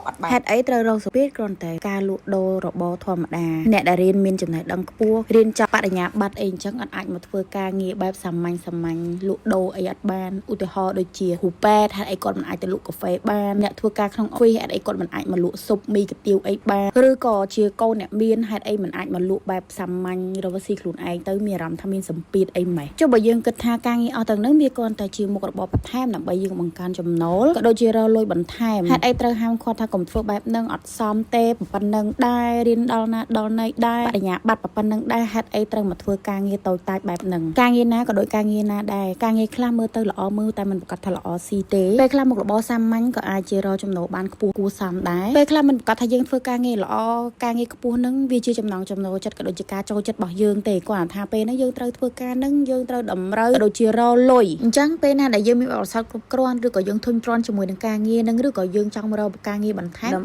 អត់បាន ហេតុអីត្រូវរងសម្ពាធគ្រាន់តែការលក់ដូររបរធម្មតាអ្នកដែលរៀនមានចំណេះដឹងខ្ពស់រៀនចប់បរិញ្ញាបត្រអីអញ្ចឹងអត់អាចមកធ្វើការងារបែបសាមញ្ញសាមញ្ញលក់ដូរអីអត់បានឧទាហរណ៍ដូចជាគ្រូពេទ្យហេតុអីគាត់មិនអាចទៅលក់កាហ្វេបានអ្នកធ្វើការក្នុង office ហេតុអីគាត់មិនអាចមកលក់ស៊ុបមីកាទៀវអីបានឬក៏ជាកូនអ្នកមានហេតុអីមិនអាចមកលក់បែបសាមញ្ញរកស៊ីខ្លួនឯងទៅមានអារម្មណ៍ថាមានសម្ពាធអីម៉េចចុះបើយើងគិតថាការងារអស់ទាំងហ្នឹងវាគ្រាន់តែជាមុខរបរបន្ថែមដើម្បីយើងបង្កើនចំណូលក៏ដូចជារកលុយបន្ថែមហេតុអីត្រូវហាមឃាត់ថាកុំធ្វើបែបហ្នឹងអត់សមទេប៉ុណ្ណឹងដែររៀនដល់ណាដល់ណីដែរបរិញ្ញាបត្រប៉ុណ្ណឹងដែរហេតុអីត្រូវមកធ្វើការងារតូចតាចបែបហ្នឹងការងារណាក៏ដូចការងារណាដែរការងារខ្លះមើលទៅល្អមើលតែមិនប្រាកដថាល្អស៊ីទេពេលខ្លះមុខរបរសាមញ្ញក៏អាចជារកចំណូលបានខ្ពស់គួរសមដែរពេលខ្លះមិនប្រាកដថាយើងធ្វើការងារល្អការងារខ្ពស់ហ្នឹងវាជាចំណង់ចំណូលចិត្តក៏ដូចជាការចូលចិត្តរបស់យើងទេគ្រាន់តែថាពេលហ្នឹងយើងត្រូវធ្វើការហ្នឹងយើងត្រូវតម្រូវក៏ដូចជារកលុយអញ្ចឹងពេលណាដែលយើងមានបទពិសោធន៍គ្រប់គ្រាន់ឬក៏យើងធុញទ្រាន់ជាមួយនឹងការងារហ្នឹងឬក៏យើងចង់រកការងារបន្ថែម